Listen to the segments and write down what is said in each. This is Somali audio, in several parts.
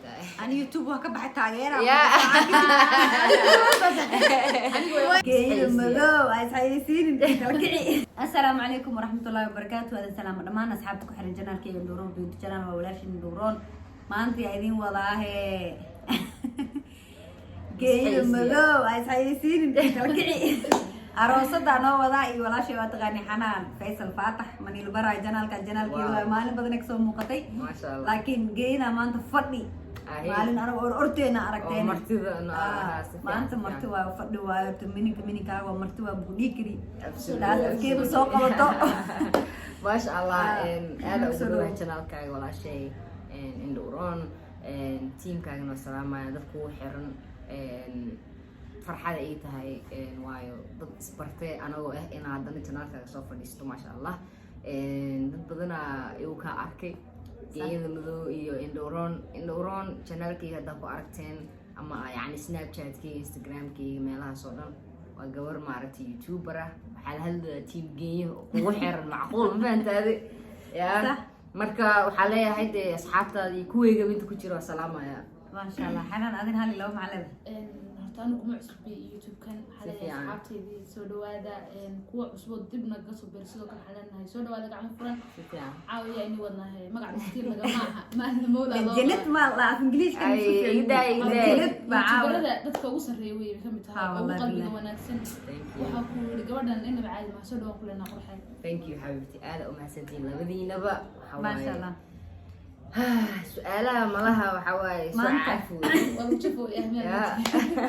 Tahay. Ani YouTube waa ka baxay, taageera. Geeyo madow ay isxayeysiinin, kala kici. Assalaamu calaykum waraxmatullaahi wabarakaatu. Aadan salaamo dhammaan asxaabta ku xiran channelkayga Indhuuroon Beauty Channel. Waa walaashin Indhuuroon. Maanta yaa idiin wadaahe? Geeyo madow ay isxayeysiinin, kala kici. Aroosadaa noo wadaa iyo walaashay waa taqaani, Xanaan Faysal Faatax Maniil Baraa. Channelka channelkeeda waa maalin badan ay kasoo muuqatay. Maasha Allah. Laakiin geeyadaa maanta fadhi. Maalin anaga or orteena aragteen. Oo martida si fiican, maanta si marti fiican. waa fadhi waayo. Horta mininka mininkaaga waa marti, waa buu dhihi kari. Absolutely. Taas afkeeda soo qabato. Maasha Allah. Aada ugu soo dhawahay dhawow. Channelkaaga, walaashay Indhuuroon, teamkaagana waa salaamaya, dadku ugu xiran. Farxada ay tahay, waayo dad isbartay anagoo ah inaa haddana channelkaaga soo fadhiisto. Maasha Allah. Dad badanaa igu kaa arkay Geeyada Madow iyo Indhuuroon. Indhuuroon channelkayga haddaa ku aragteen ama yacni Snapchatkayga, Instagramkayga, meelahaas oo dhan, waa gabar maaragtay YouTuber ah. Waxaa la hadlayaa team Geeyo kugu xiran, macquul ma fahantaade ya? Sax. Marka waxaa leeyahay dee asxaabtaada iyo kuweygaba inta ku jira waa salaamaya. Maasha Allah. Xanaan, adin hal iyo laba maxaa leedahay? Horta anigu kuma cusbi YouTube-kan. Waxaa Si leeyahay fiican. asxaabteydii, soo dhawaada. Kuwa cusuboo dib naga soo beer sidoo kale waxaa leenahay soo dhawaada, gacmo furan. Si fiican. Caawiya ini wadnahay magac miskiin lagama aha maalin mawla. Janad ma la af Ingiliishka. Ay, idaa, idaa. Janad baa caawa. YouTuberada dadka ugu sarreeya wey ka mid tahay, ugu wallahi qalbiga billahi. wanaagsan. Thank you. Waxaa ku yiri gabadhan inaba caadi maha. Soo dhawaan kulena, qurxay. Thank you, xabiibti. Aada u mahadsantihiin labadiinaba. Waxaa Maasha waaye Allah. Su-aalaha malaha waxaa waaye soo caafi wey. Waa jafo ahmiya.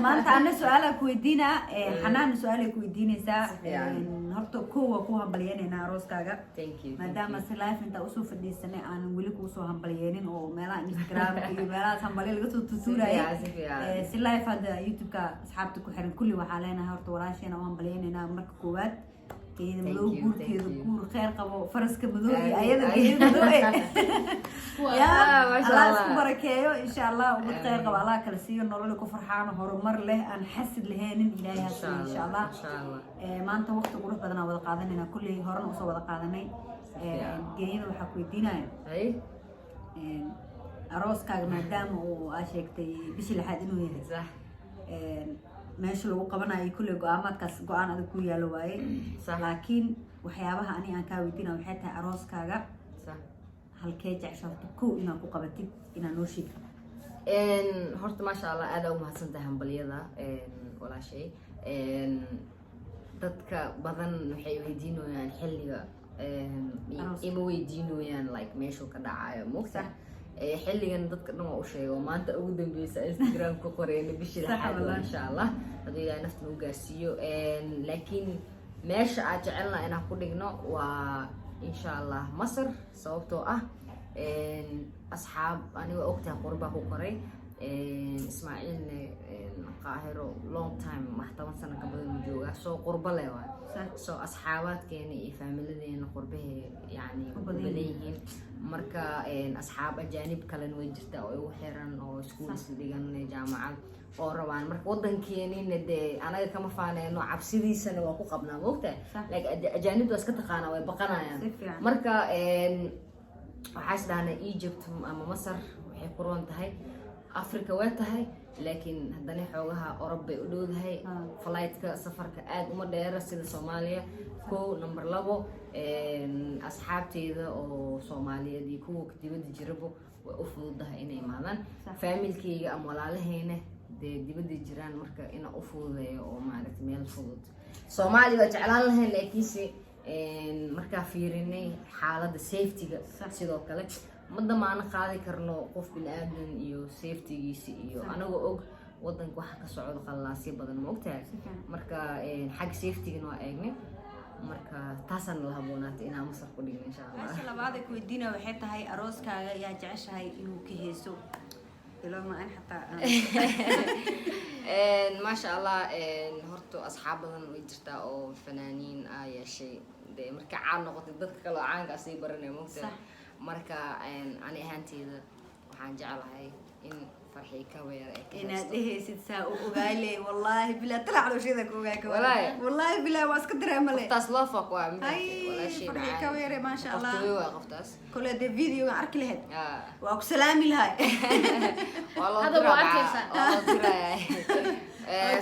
Maanta ana su-aalaa ku weydiinaa, Xanaana su-aalay ku weydiinaysaa. Si fiican. Horta kow waa ku hambalyeynayna arooskaaga. Thank you, thank Maadaama you. si live intaa usoo fadhiisanay aanan weli kuusoo hambalyeenin oo meelaha Instagramka iyo meelahaas hambalyo laga soo tutuurayay. Si fiican, si fiican. Si live hadda YouTube-ka asxaabta ku xiran kulli waxaa leenahay horta walaasheena u hambalyeynayna marka koowaad Geeyada Thank Madow you, guurkeeda, thank you. guur kheyr qabo, faraska madow iyo Amiin, ayada amiin. Geeyada madow ya. Masha Allah Allah. isku barakeeyo insha Allah. Ummad kheyr Amiin. qabo Allah kala siiyo, nolol ku farxaano, horumar leh, aan xasid lahaynin Ilaahay ha Insha siiyo insha Allah. Insha Allah. Maanta waqti qurux badanaa wada qaadanayna, kulley horena usoo wada qaadanay. Fiican. Geeyada waxaa ku weydiinaya Hay. Arooskaaga maadaama uu aa sheegtay bishii lixaad inuu yahay, meesha lagu qabanayo kulley go-aamaadkaas go-aan adag ku yaalo waaye. Laakiin waxyaabaha ani aan kaa weydiinaya waxay tahay arooskaaga halkee jecesha horta kow inaad ku qabatid, inaad noo sheegtid? Horta maasha Allah, aada ugu mahadsan tahay hambalyada, walaashay. Dadka badan waxay weydiinayaan xilliga. Arooska. Ima weydiinayaan like meeshuu ka dhacayo moogta. Xilligan dadka dhan waa u sheegay oo maanta ugu dambeysa Instagram ku qoreyna bishii lixaad waa insha Allah, hadduu Ilaahay nafta nagu gaarsiiyo. Laakiin meesha aad jecelnaha inaan ku dhigno waa insha Allah Masar, sababtoo ah asxaab aniga ogtahay qurbaa ku koray. Ismaaciilne Qaahiro long time, wax 10 sano ka badan uu joogaa, soo qurbo leh waay. Soo asxaabaadkeena iyo faamiladeena qurbahee yani u u badan badan yihiin. Yihiin. Marka asxaab ajaanib kalena way jirtaa oo igu xiran oo iskuul isla dhigan, jaamacad oo rabaan. Marka wadankeenina dee anaga kama faaneyno, cabsidiisana waa ku qabnaa moogtahay. Laakiin ajaanibta waa iska taqaanaa, way baqanayaan. Si fiican. Marka waxaa is dhahnay Egypt ama Masar waxay ku roon tahay, Africa way tahay, laakiin haddana xoogaha Orob bay u dhowdahay. Flightka safarka aad uma dheera sida Soomaaliya. Kow, number labo, asxaabteyda oo Soomaaliyeed iyo kuwa dibadda jirabo way u fududahay inay imaadaan. Faamilkeyga ama walaalaheyna dee dibadda jiraan, marka inaan u fududeeyo oo maaragtay meel fudud. Soomaaliya waa jeclaan lahayn, laakiinse markaa fiirinay xaaladda safetyga, sidoo kale ma damaano qaadi karno qof bini aadan iyo safetygiisa iyo anagoo og wadanka waxa ka socdo, qallaasyo badan ma ogtahay. Si fiican. Marka xagga safetygana waa eegnay, marka taasaan la haboonaatay inaan Masar ku dhigno insha Allah. Su-aasha labaad ee ku weydiinaya waxay tahay arooskaaga yaa jeceshahay inuu ka heeso ilama an xataa Maasha Allah. Horta asxaab badan way jirtaa oo fanaaniin ah yeeshay. Dee marka caan noqotay, dadka kale oo caanka sii baranaya mogtahay. Marka ani ahaanteyda waxaan jeclahay in Farxii Kabeer ay ka Inaad heesto. Dhehaysid saa u ogaale, wallaahi bilaa talac calooshayda ku ogaay ka. Wallaahi. Wallaahi bilaa waa iska dareemale. Qoftaas loo foq waa. Hay, Farxii Kabeere, maasha Allah. Qoftooyo waa qoftaas. Kole dee videogan arki lahayd, waa ku salaami lahay. Waa loo Hadda diraa waa baa- arkaysaa. waa loo dirayaa.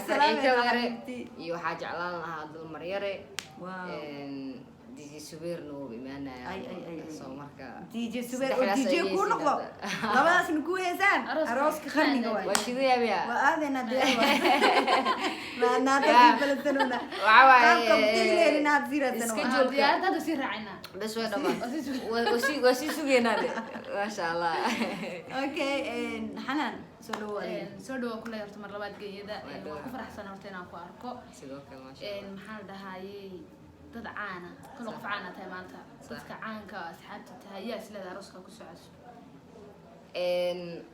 Salaam Farxiyo Yare xabiibti. iyo waxaa jeclaan lahaa Dalmaryare. Wow. DJ Subeerna wuu imaanaya. Ay, ay, ay, ay. So marka DJ Subeer oo saddexdaas DJ ayay kuu noqdo, sidada. labadaasna kuu heesaan, Arooska. arooska qarniga waay. Waa shidayaa. Waa aadayna diyaar waay, maanaata Yeah. sii balansanuna. Waxaa waaye, qaabka mutigileen inaad sii raadsan iska waa. joog. Diyaaradda hadda sii raacinaa. Bes, way dhamaan. Waa sii sugay. Waa sii sugeynaa de, maasha Allah. Okay, Xanaan, soo dhawo adiga. Soo dhawaa kuley horta mar labaad geeyada. Waa Waan dhawaa. ku faraxsan horta inaan ku arko. Sidoo kale, maasha Allah. Maxaa la dhahayey, dad caana kalo qof caana tahay maanta. Dadka caanka oo asxaabta tahay yaa isleedahay arooska ku socoso?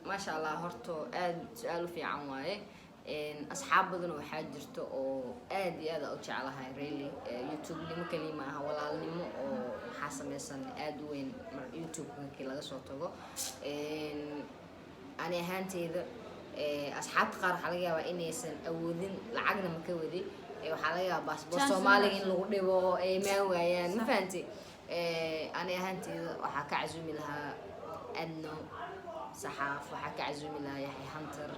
Maasha Allah, horta aad su-aal u fiican waaye. Asxaab badan waxaa jirta oo aad iyo aad aan u jeclahay, really. YouTube-nimo kaliya maaha, walaalnimo oo waxaa sameysan aad u weyn mar YouTube markii laga soo tago. Ani ahaanteyda, asxaabta qaar waxaa laga yaabaa inaysan awoodin, lacagna ma ka wadi. Waxaa laga yaabaa baasboor Chance Soomaaliga ma in lagu dhibo, ay imaan waayaan, ma fahanti? Ani ahaanteyda waxaa ka casuumi lahaa Adno Saxaaf, waxaa ka casuumi lahaa Yaxya Hunter,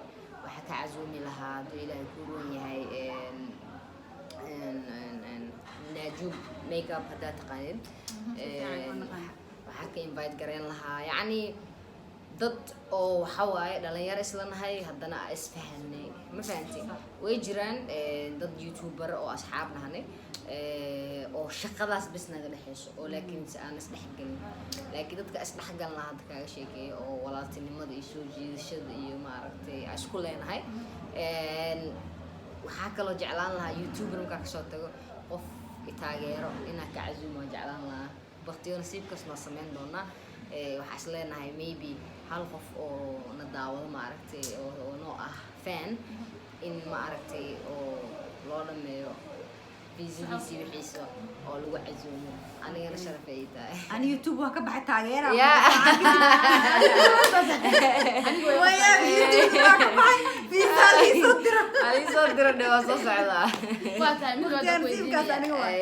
waxaa ka casuumi lahaa, hadduu Ilaahay kuu roon yahay, Naajub Makeup haddaad taqaanid. Waxaa ka invite gareyn lahaa, yacni, dad oo waxa waaye dhalinyaro isla nahay, haddana aa isfahanay, ma fahanti? Way jiraan dad youtuber oo asxaab nahanay, oo shaqadaas bis naga dhexeyso, oo laakiin si aan isdhexgelin, laakiin dadka isdhexgalna hadda kaaga sheekeeya oo walaaltinimada iyo soo jiidashada iyo maaragtay aan isku leenahay. Waxaa kaloo jeclaan lahaa youtuber markaa kasoo tago, qof i taageero inaan ka casuumo waan jeclaan lahaa. Baktiyo nasiibkaas noo sameyn doonaa. Waxaa is leenahay maybe hal qof oo na daawado, maaragtay, oo noo ah fan, in maaragtay oo loo dhameeyo fiisihiisi wixiisa oo lagu casuumo, anigana sharaf ay tahay. Ani YouTube waa ka baxay, taageera. Waya, YouTube waa ka baxay, visa liisoo diro. Adii soo diro dhe, waa soo socdaa. Waa tahay mid Waqtigaan waa nasiibkaas aniga waay.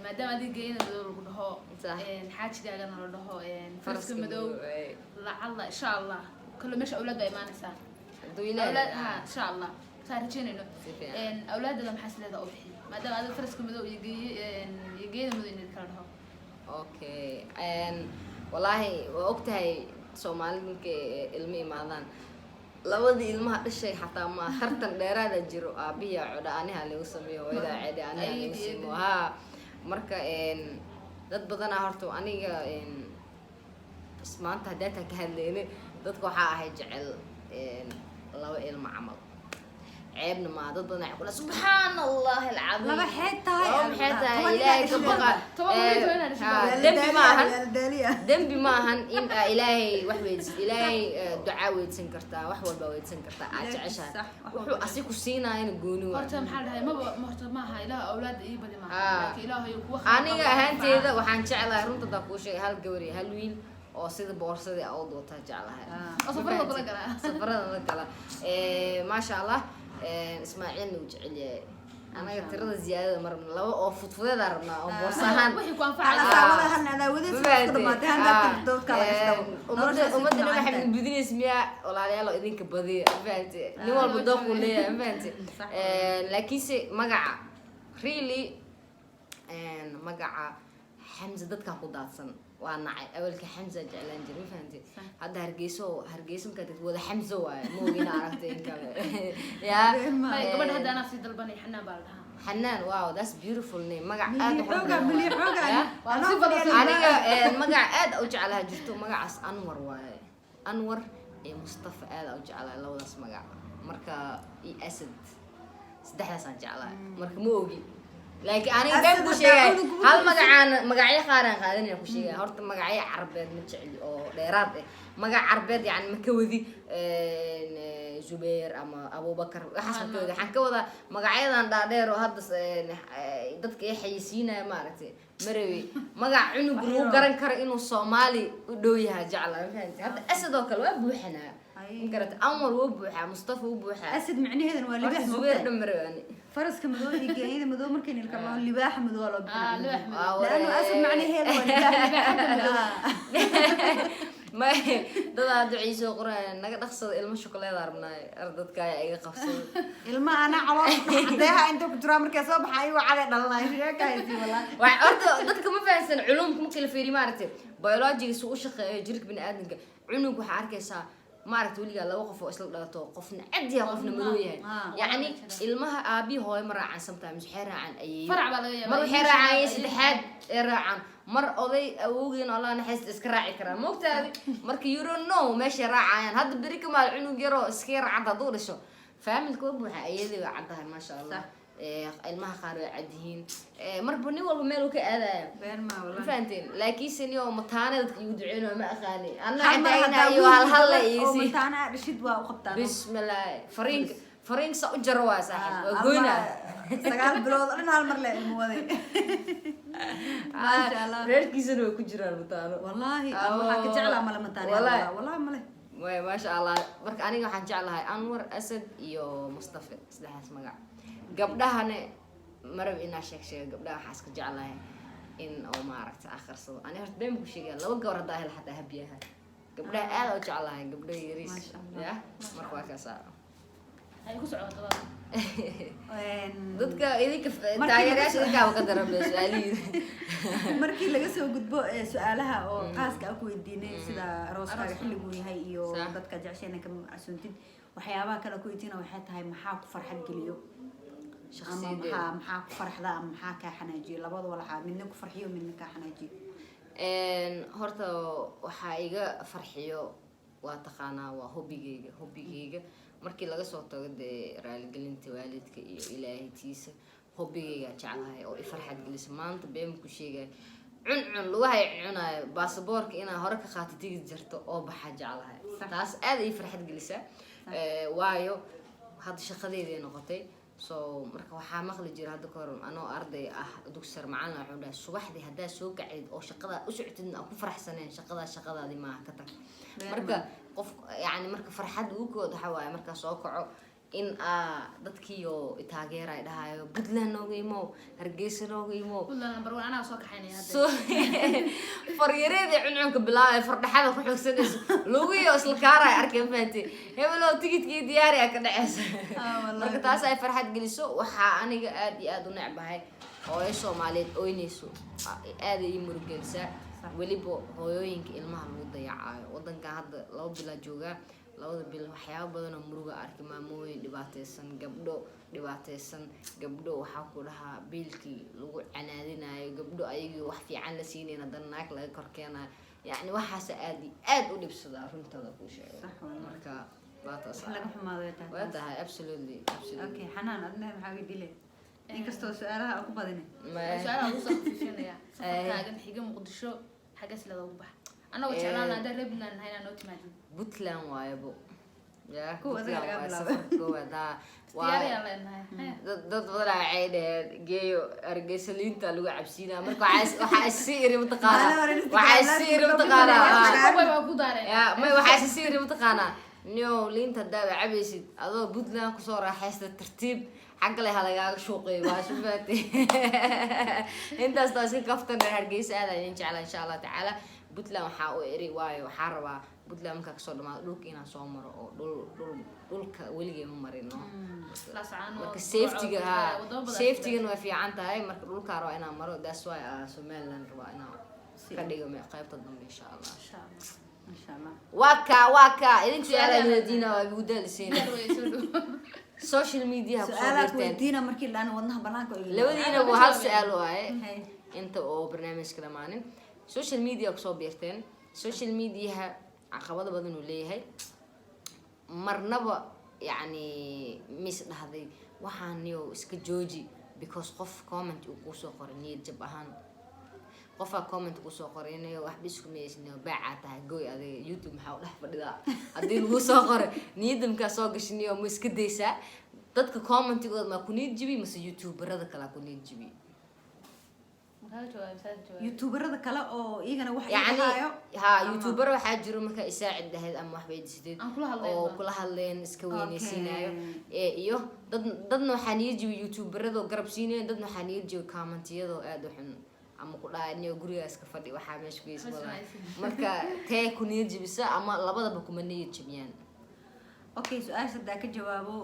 Maadaama adiga geeyada madow lagu dhaho, xaajigaagana la dhaho faraska madow, lacalla insha Allah kale meesha awlaad baa imaanaysaa. Hadduu Ilaahay Awlaad ha, insha Allah saa rajaynayno. Si fiican. Awlaadada maxaa isleedaa u bixi, maadaama adiga faraska madow iyo geeye iyo geeyada madow in kala dhaho? Okay, wallaahi waa ogtahay Soomaalida markay ilmo imaadaan, labadii ilmaha dhashay xataa ma tartan dheeraada jiro, aabihiya codha aniha lagu sameeyo, hooyadaa cedhe aniha lagu sameeyo. Ha, marka dad badanaa horta aniga bas maanta haddaataan ka hadlayne, dadka waxaa ahay jecel laba ilmo camal, ceebna maa. Dad badan waxay ku dhaha, "Subxaan Allahi alcadiim, Laba xeed tahay, laba maxay tahay?" 10 Ilaahay ka ilaa baqa. 10 wiil, 10 dhashay. Ha, dembi ma ahan, daaliya. dembi ma ahan in aa Ilaahay wax weydiis, Ilaahay ducaa weydiisan kartaa, wax walba weydiisan kartaa aad jeceshahay. Sax, wax wuxuu walba. Asi ku siinaayana gooni waa. Horta maxaa la dhahay, maba horta maaha Ilaah awlaada ii badi maaha, laakiin Ilaahay kuwa Aniga ahaanteeda waxaan jeclahay, runta hadaa kuu sheegay, hal gabar iyo hal wiil oo sida boorsadii aad wataa jeclahay. Oo safarada kula galaa. Safarada la gala. Maasha Allah, Ismaaciilna uu jecel yahay. Anaga tirada ziyaadada ma rabna, laba oo fudfudeedaa rabnaa oo boorsa ahaan. Wixii ku anfacaya. Alasaawada halna adaawadaysa isku dhamaatay, hal dadka la gashto. Ummadda waxay budinaysa miyaa, walaalayaal, oo idinka badiya, ma fahamte? Nin walba dooq uu leeyahay, ma fahamte? Laakiinse magaca, really, magaca Xamse dadkaa ku daadsan waa nacay. Awalka Xamsa jeclaan jiray, ma fahamte? Hadda Hargeyso, Hargeysa markaa tagtid wada Xamse waaye, ma ogina aragtay in kale yaa. Gabadha hadda anaa sii dalbanay, Xanaan baa la dhahaa. Xanaan, wow, that's beautiful name, magac aad u qurux Xooga badan. Milyan xooga. Yeah. Waa si badan. Aniga magac aad u jeclaha jirto, magacaas Anwar waaye, Anwar iyo Mustafa aad u jeclahay labadaas magac, marka iyo Asad, saddexdaasaan jeclahay. Marka ma ogi, laakiin aniga been ku Asad sheegay haddaa cunug hal magacaan, magacyo qaaraan qaadanaya ku sheegaya. Horta magacyo Carbeed ma jecli oo dheeraad eh. Magac Carbeed yani ma ka wadi Zubeer ama Abubakar, waxaas ma ka wadi. Waxaan ka wadaa magacyadan dhaadheer oo hadda dadka i xayisiinaya, maaragtay, marawi magac cunug lagu garan karo inuu Soomaali u dhow yahay jecla, ma fahanti? Hadda Asad oo kale waa buuxanaa, ma garata? Anwar wuu buuxaa, Mustafa wuu buuxaa. Asad micnaheedan waa Horta libaax. Zubeer Moogtahay dhan marawi ani. Faraska madow iyo geeyada madow markay nilka loo libaaxa madow waa loo Ah, bixinaa. libaax madow. Waa laanu waree. Asad macnaheedu waa libaax. May, dadaa duciisoo qoraya, naga dhaqsada, ilmo shukuleeda rabnaay, ardadka ayaa iga qabsada. Ilmaha anaa calool cadeeha inta ku jiraa, markay soo baxa ayagoo caday dhalanay, sheeka haysi walaa. Waa horta dadka ma fahansan culumka marka la fiiriyo, maaragtay, biologiga si u shaqeeyo jirka biniaadamka. Cunug waxaa arkaysaa, maaragtay, weligaa laba qof oo isla dhalato, qofna cad yahay, qofna madow yahay. Yacni ilmaha aabihi hooyo ma raacaan, sometimes waxay raacaan ayeeyo. Farac baa laga yaabaa. Mar waxay raacaan iyo saddexaad ee raacaan, mar oday awowgeen, Allah naxariista, iska raaci karaa, moogtaadi. Marka you don't know meeshay raacayaan. Hadda beri kamaal cunug yaroo iska yar cad hadduu dhasho, family-ka waa buuxa, ayadii waa caddahay, maasha Allah. Ilmaha qaar way cad yihiin. Marba nin walba meel uu ka aadaya. Been maa. Ma Wallahi. fahanteen? Laakiinse niyo mataane dadka igu duceynayo ma aqaani anna. Hal mar haddaa cadaagnayo wiil hal hal la oo iisi. Mataana aad dhashid, waa u qabtaa. Bismillah, fariinka fariinka sa u jaro waa saaxiib, waa goyna. 9 bilood oo dhan hal mar le ilmo waday, maasha Allah. Reerkiisana way ku jiraan mataano. Wallaahi ama waxaa ka jeclaa male mataane. Wallahi. Wallahi male. Way, maasha Allah. Marka aniga waxaan jeclahay Anwar, Asad iyo Mustafa, saddexdaas magac. Gabdhahane marab inaa sheeg sheego, gabdhaha waxaa iska jeclahay in oo maaragta akhrirsado. Ani horta been ku sheegaya, laba gabar haddaa hel xataa habiyaha. Gabdhaha aad u jeclahay, gabdho yariis. Maasha Allah. Ya, marka waa kaasaa. Ay ku socoto baa. Dadka idinka Markii taageerayaasha idinkaaba ka daran be su-aalihiin. Markii laga soo gudbo su-aalaha oo qaaska ah ku weydiinay, sida arooskaaga xilliguu yahay iyo dadka jeceshayna ka casuuntid, waxyaabaha kale ku weydiina waxay tahay: maxaa ku farxad geliyo ama Shakhsiyadeeda. maxaa ku farxda ama maxaa kaa xanaajiyo? Labada walaxaa, midna ku farxiyo, midna kaa xanaajiyo. Horta waxaa iga farxiyo waa taqaanaa, waa hobby-geyga. Hobby-geyga markii laga soo tago dee raaligelinta waalidka iyo Ilaahay tiisa, hobby-geyga jeclahay oo i farxad gelisa. Maanta been ku sheegaya, cuncun lugahay cunaayo, baasaboorka inaa hore ka qaato, tigid jarto oo baxa jeclahay. Taas aad ay farxad gelisa. Waayo hadda shaqadeeday noqotay. So marka waxaa maqli jira hadda kahor anoo arday ah, dugsi macalin wuxuu dhahay: "Subaxdii haddaa soo kacdid oo shaqadaa u socotidna aan ku faraxsaneen, shaqadaa shaqadaadii maaha, ka tag." Marka qof yani marka farxad ugu kood waxaa waaye markaa soo kaco in aa dadkiiyo taageera dhahayo: "Puntland nooga imow, Hargeysa nooga imow." Puntland number one, anaa soo kaxaynaya hadda. So faryareeda cuncunka bilaabay, fardhaxada ku xoogsanayso, lugiyo isla kaaraya, arkay, fahanti, hebelow tigidkii diyaari a ka dhaceysa. Marka taas ay farxad geliso. Waxaa aniga aad iyo aad u necbahay hooyo Soomaaliyeed oynayso, aad ay ii murugelisaa, weliba hooyooyinka ilmaha lagu dayacayo. Wadankan hadda 2 bilaa joogaa, labada bil waxyaaba badan oo muruga arkay: maamooyin dhibaateysan, gabdho dhibaateysan, gabdho waxaa ku dhahaa biilkii lagu canaadinayo, gabdho ayagii wax fiican la siinayn, haddana naag laga kor keenayo. Yacni waxaas aad iyo aad u dhibsadaa, runtada kuu sheego. Sax wallahi. Marka waa taas. Wax laga xumaado way tahay. Waa tahay, absolutely, absolutely. Okay, Xanaan, adna maxaa weydiile, inkastoo su-aalaha aan ku badine? Su-aalaha ugu soo khafiifinaya: safarkaagan xiga Muqdisho xagga silada ugu bax, annagoo jeclaan lahaa haddaan reer Puntland nahay inaa noo timaadid. Puntland waayabo ya. Kuwa adiga Puntland lagaa waaye. bilaabay. Safarka koowaad haa. Diyaarayaan leenahay. Dad badan waxay dhaheen geeyo Hargeysa, liinta lagu cabsiinaa. Marka waxaa isi iri mataqaanaa, Maalin hore Instagram waxaa isi iri live mataqaanaa Way waa ku daareen. Ya may, waxaa isi iri mataqaanaa, nio liinta haddaaba cabaysid adoo Puntland kusoo raaxaysta, tartiib xagga le ha lagaaga shuuqeeyo. Waa sufaatay intaas. Taa iska kaftan. Reer Hargeysa aad aan idin jeclaa, insha Allah tacaala. Puntland waxaa u eri waayo waxaa rabaa Puntland markaa kasoo dhamaado dhulka inaan soo maro, oo dhul dhulka weligay ma marino. Laascaanood, Marka safety-ga ha wadamo badan. Safety-gan way fiican tahay. Marka dhulkaa rabaa inaan maro, that's why Somaliland rabaa inaan ka dhigo qaybta dambe, insha Allah. Insha Allah. Masha Allah. Waa kaa idinka su-aalaha weydiina, waa igu daaliseen. Diyaar way, soo dhow. Social media kusoo Su-aalaha ku biirteen. weydiina markii dhaan wadnaha banaanka oo yimaado. Labadiina waa hal su-aal waaye. Hay. Inta oo barnaamijka dhamaanin, social media kusoo biirteen. Social mediaha caqabado badan uu leeyahay. Marnaba yacni mis dhahday waxaan niyow iska jooji, because qof comment uu kuusoo qoray, niyad jab ahaan qofaa comment kusoo qoray inayo waxba isku miyaysin, baacaa tahay, goy adiga, YouTube maxaa u dhex fadhidaa, haddii lagu soo qoray niyadda markaa soo gashiniyo, ma iska daysaa? Dadka commentigooda maa ku niyad jibi mase youtuberada kalaa ku niyad jibi? Makaaga jawaab, saas jawaab. Youtuberada kale oo iyagana wax Yani iga ha, youtuber waxaa jiro markaa isaacid dhahayd ama waxbay disideed Aan kula hadlayn oo ba. kula hadleen, iska weynaysiinayo. Ee, iyo dad dadna waxaa niyad jibi youtuberadoo garab siinayo, dadna waxaa niyad jibi commentiyadoo aada u xun. Ama ku dhahay, "Niyo, gurigaa iska fadhi, waxaa meesha ku Hoos yeesmada." haysan. Marka tee ku niyad jebisa ama labadaba kuma niyad jebiyaan? Okay, su-aasha haddaa ka jawaabo,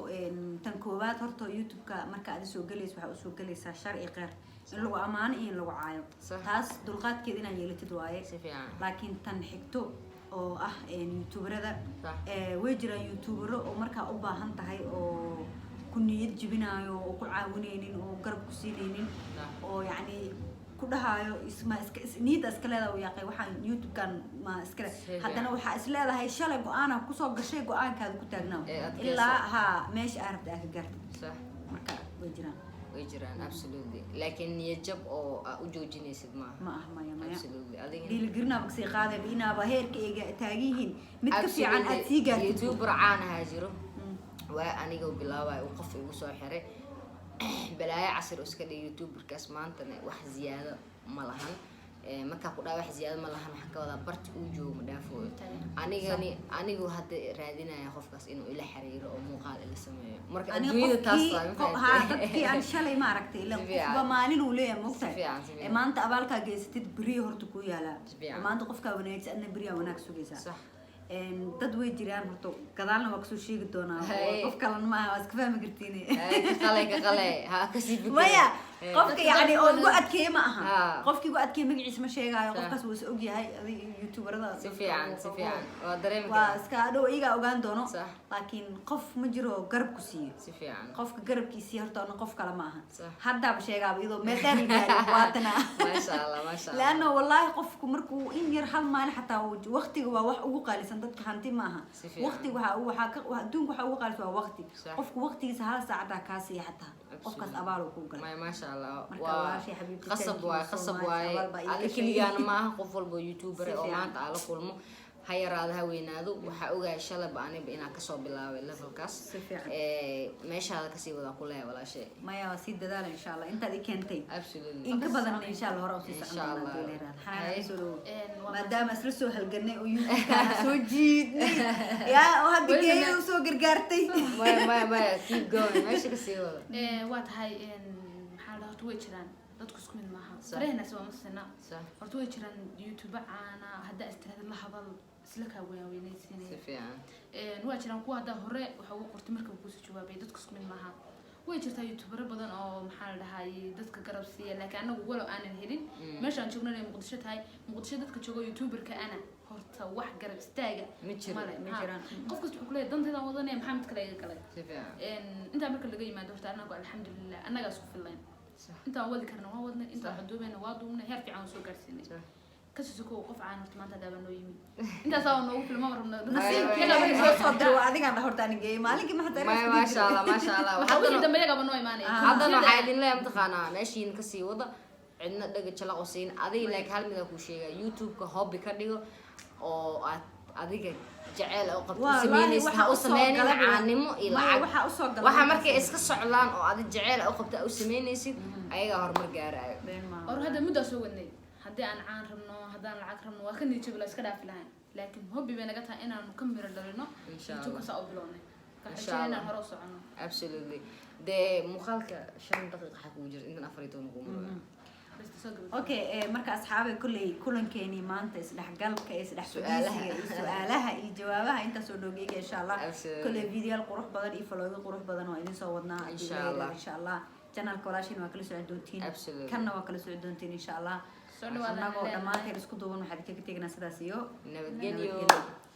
tan koowaad horta, YouTube-ka marka aad soo gelayso, waxaa usoo gelaysaa shar iyo kheyr, in lagu ammaano iyo in lagu caayo. Taas dulqaadkeeda inaad yeelatid waaye. Si fiican. Laakiin tan xigto oo ah youtuberada, way jiraan youtubero oo markaa u baahan tahay oo ku niyad jebinaayo oo ku caawinaynin oo garab ku siinaynin, oo yacni ku dhahaayo isma iska niyadda iska leedahay, yaaqay waxaan YouTube-kan ma iska le. Haddana waxaa is leedahay shalay go-aana kusoo gashay, go-aankaada ku taagnaaw Ee adkayso. ilaa haa meesha aa rabta aa ka gaartid. Marka way jiraan. Way jiraan, absolutely, laakiin niyad jab oo aa u joojinaysid maaha. Ma ah, maya, maya. Absolutely, adiga? Dhiirigelinaaba kasii qaadayba inaaba heerka ayga taagan yihiin mid ka fiican aad sii gaartid. YouTuber caan ahaa jiro. Waa aniga bilaabay uu qof igu soo xiray balaayo casir oo iska dhigay. YouTuberkaas maantana wax ziyaado ma lahan. Markaa ku dhaha wax ziyaado ma lahan, waxaan ka wadaa barti uu joogo ma dhaafooyo. Anigani anigu hadda raadinaya qofkaas inuu ila xiriiro oo muuqaal ila sameeyo. Marka aniga adduunyada taas qofkii waa, ma haa, fahamtay? Dadkii aan shalay ma aragtay ila Si fiican. qofba maalin uu leeyahay, mogtahay. Si fiican, si fiican. Ee maanta abaalkaa geysatid beriya horta kuu yaalaa. Si fiican. Maanta qofkaa wanaagsan, adna beriyaa wanaag sugaysaa. Dad way jiraan horta, gadaalna waa kasoo sheegi doonaa oo qof kalena maaha, waa iska fahmi kartiin. Hay, ka qale, ka qale, ha kasii fikir. Maya, qofka Dadka yacni oo igu dadkooda- adkeeye ma aha. Qofki igu adkeeye magaciisa ma sheegaayo. Qofkaas wuu is ogyahay, adig youtuberada. Si fiican, si fiican, waa dareemi Waa karaa. iska dhow, iyagaa ogaan doono. Laakiin qof ma jiro garab ku siiyo. Si fiican. Qofka garabkiisii horta ona qof kale ma aha. Haddaaba sheegaaba iyadoo meel dheer la gaarin, waatana. Maasha Allah, maasha Allah. Laanna wallaahi qofku markuu in yar hal maalin xataa waqtiga waa wax ugu qaalisan dadka, hanti ma aha. Si fiican. Waqtiga waxaa ka adduunka waxa ugu qaalisan waa waqti. Qofku waqtigiisa hal saac xataa kaa siiya, xataa qofkaas abaal uu kuu galay. Maya, maasha Allah. Marka waa walaashay xabiibti, qasab thank you waay, so qasab much. waaye. Abaal baa ii Adi gashay. keligaana maaha, qof walba youtuber Si oo fiican. maanta aan la kulmo, ha yaraado ha weynaado, waxaa ogahay shalaba aniba inaan kasoo bilaabay levelkaas. Si fiican. Meeshaada kasii wadaa ku leeyahay, walaashay. Maya, waa sii dadaala insha Allah intaad i keentay in ka badan insha Allah hore usii socon Insha doonaa Allah. hadii la yiraahdo. Xanaan kasoo dhawow. Waa Maadaama isla soo halganay oo YouTube-kaana soo jiidnay yaa oo hadda Weliba geeyada usoo gargaartay. Maya, maya, maya, keep going, meesha kasii wada. Waa tahay, maxaa la horta way jiraan, dadku isku mid maaha. Faraheenaasi waa masina. Horta way jiraan YouTube caana haddaa istiraada la hadal isla kaa weynaysiinaya. Si fiican. Waa jiraan kuwa haddaa hore waxa ugu qortay markaba kuusoo jawaabay. Dadku isku mid maaha. Way jirtaa youtubero badan oo maxaa la dhahay dadka garab siiya, laakiin anagu walow aanan helin meeshaan joogno inay Muqdisho tahay, Muqdisho dadka joogo youtuberka ana horta wax garab istaaga Ma jiro. male. Ma Ha. jiraan. Qof kasta wuxuu kuleeyahay danteedaan wadanaya, maxaa mid kale iga galay? Si fiican. Intaa marka laga yimaado, horta anagu alxamdulilah annagaa isku fillayn. Intaan wadi karna waa wadnay, intaan cuduubeyna waa duubnay, heer fiican waan soo gaarsiinay. Kasii sokow, qof caan horta maanta hadaabaa noo yimid, intaasaa waa noogu filma, rabno. Nasiibkeeda soo soo diray waa adigaan dha horta anigeeyey maalinkii maxaa. Maya, maasha Allah, maasha Allah. Waxaa wixii Haddana dambe iyagaba noo imaanaya. Haddana waxaa idin leeyahay, mataqaanaa, meeshiin kasii wada, cidna dhaga jalaqo siin adiga. Laakiin hal mid aan kuu sheegaya: YouTube-ka hobby ka dhigo oo aad adiga jeceel u qabto u Wallaahi, sameynaysid, waxa ha u usoo sameynin caanimo iyo maya, lacag. Waxaa usoo galay Waxa markay iska socdaan oo adi jeceel u qabto u sameynaysid, ayagaa horumar gaarayo. Been maaha. Or hadda muddaa soo wadnay, haddii aan caan rabno, haddaan lacag rabno, waa ka niyad la iska dhaafi lahayn, laakiin hobby bay naga tahay inaanu ka miro dhalino. Insha YouTube Allah. Saa u bilownay. Marka Insha rajayna inaan Allah. hore u socono. Absolutely. Dee muuqaalka 5 daqiiqa xaa kugu jira intan 14 kugu marayo. Bas soo gabagabo. Okay, marka asxaabay, kolley kulankeeni maanta isdhexgalka, isdhex Su'aalaha. fadhiisiga iyo su-aalaha iyo jawaabaha intaasoo dhoogeega insha Allah. Kolley videoyaal qurux badan iyo vlogyo qurux badan oo idin soo wadnaa haddii Insha la yiraahdo. Allah. Insha Allah channelka walaashiin waa kala socon doontiin, kanna waa kala socon doontiin insha Allah. Soo dhawaada. Annagoo dhammaanteen isku duuban waxaad kaga tegnaa sidaas iyo Nabadgelyo. Nabadgelyo.